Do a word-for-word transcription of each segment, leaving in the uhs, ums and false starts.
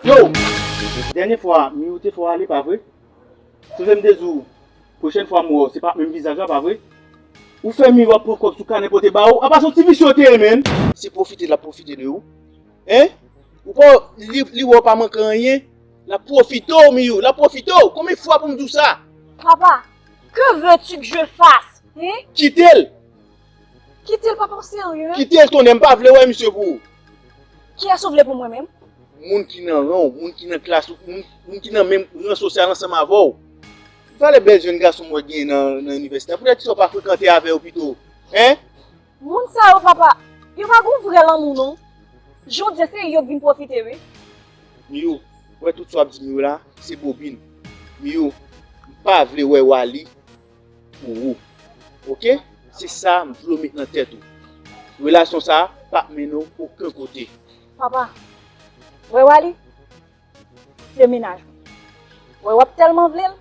Yo! Dènye fwa, Miyou te fè w ale, pa vre? Sonje m te di w, pwochèn fwa m wè w, se pa menm vizaj la, pa vre? Ou fè Miyou ap pran kòb sou kanè pote ba ou, apa se yon ti visye w te ye, menn? Se pwofite l ap pwofite de ou. Hein? Ou pa, li, li wè w pa manke anyen, l ap pwofite w, Miyou, l ap pwofite w. Konbyen fwa pou m di w sa? Papa, que veux-tu que je fasse? Hein? Kite l! Kite l, papa, w serye? Kite l, tonnè, m pa vle wè misye pou ou. Kiyès ou vle pou mwen menm? Moun ki nan ran w, moun ki nan klas ou, moun, moun ki nan menm ran sosyal ansanm avè w. Valè bèl jèn gason m wè genyen nan, nan inivèsite a, poutèt kisa w pa frekante avè yo pito? Hein? Moun sa yo, papa, yo pa gon vrè lanmou, non. Jan w di a, se yo k vin pwofite, wi. Miyou, ou wè tout sa w ap di Miyou la, se bobin. Miyou, m pa vle wè Wally pou ou. Oke? Se sa m vle w met nan tèt ou. Relasyon sa a p ap mennen w okenn kote. Papa, wè Wally, se mennaj mwen. Wè w ap tèlman vle l,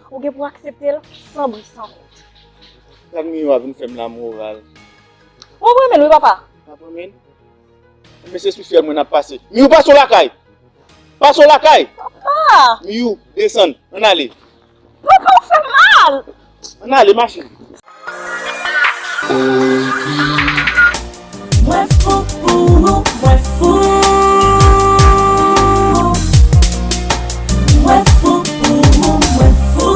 ou gen pou aksepte l san bri san kont. Gad Miyou a vin fè m lamoral. Ou ap renmen l wi, papa. M ap renmen l? Mesye sou fyèl mwen ap pase. Miyou, pase w lakay! Pase w lakay! Papa! Miyou, desann, ann ale. Papa, ou fè m mal! Ann ale, mache. Mwen fou pou ou, mwen fou. Mwen fou pou ou, mwen fou.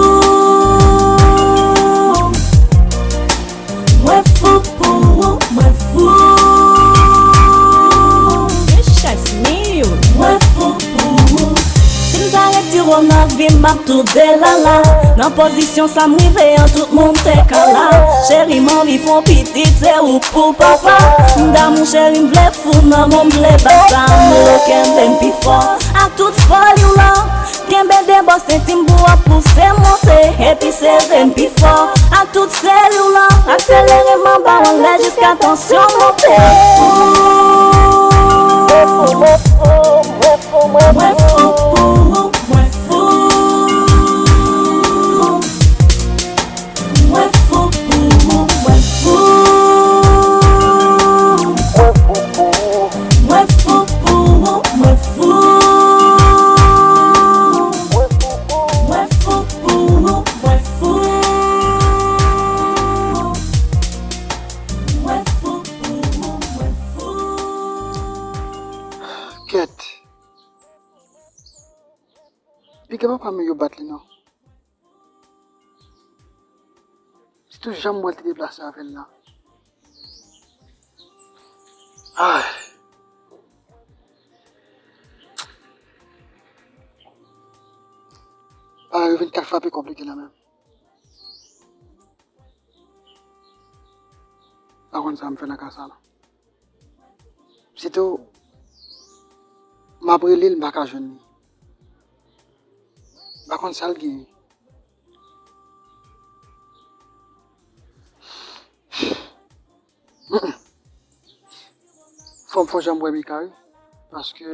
Mwen fou pou ou, mwen fou. Mwen fou pou ou. Si m ta ret di w nan vi m, m ap tou delala. Nan pozisyon sa m rive an, tout moun te ka la. Cheri, m anvi fè yon pitit, se ou pou papa. M damou cheri, m vle fou nan mond, m vle bata. M lo kenbe m pi fò. Ak tout foli w lan, kenbe de bò senti m pou w ap pouse monte. Epi sere m pi fò. Ak tout seri w lan, akselere m anba w anlè jiska tansyon monte. Mwen fou, mwen fou, mwen fou, mwen fou. Mwen fou pou ou, mwen fou. Mwen fou pou ou, mwen fou. Mwen fou pou ou, mwen fou. Mwen fou pou ou, mwen fou. Kèt. Piga papa m yo bat li non. Sitou jan m wè l te deplase avè l la. Ay. Bagay yo vin kat frape kòb li te la menm. Pa konn sa m fè nan ka sa non. Sitou, m ap rele l, m pa ka jwenn li. M pa konn sa l genyen. Mm, mm. Fò m fè jan m wè Mika, wi. Paske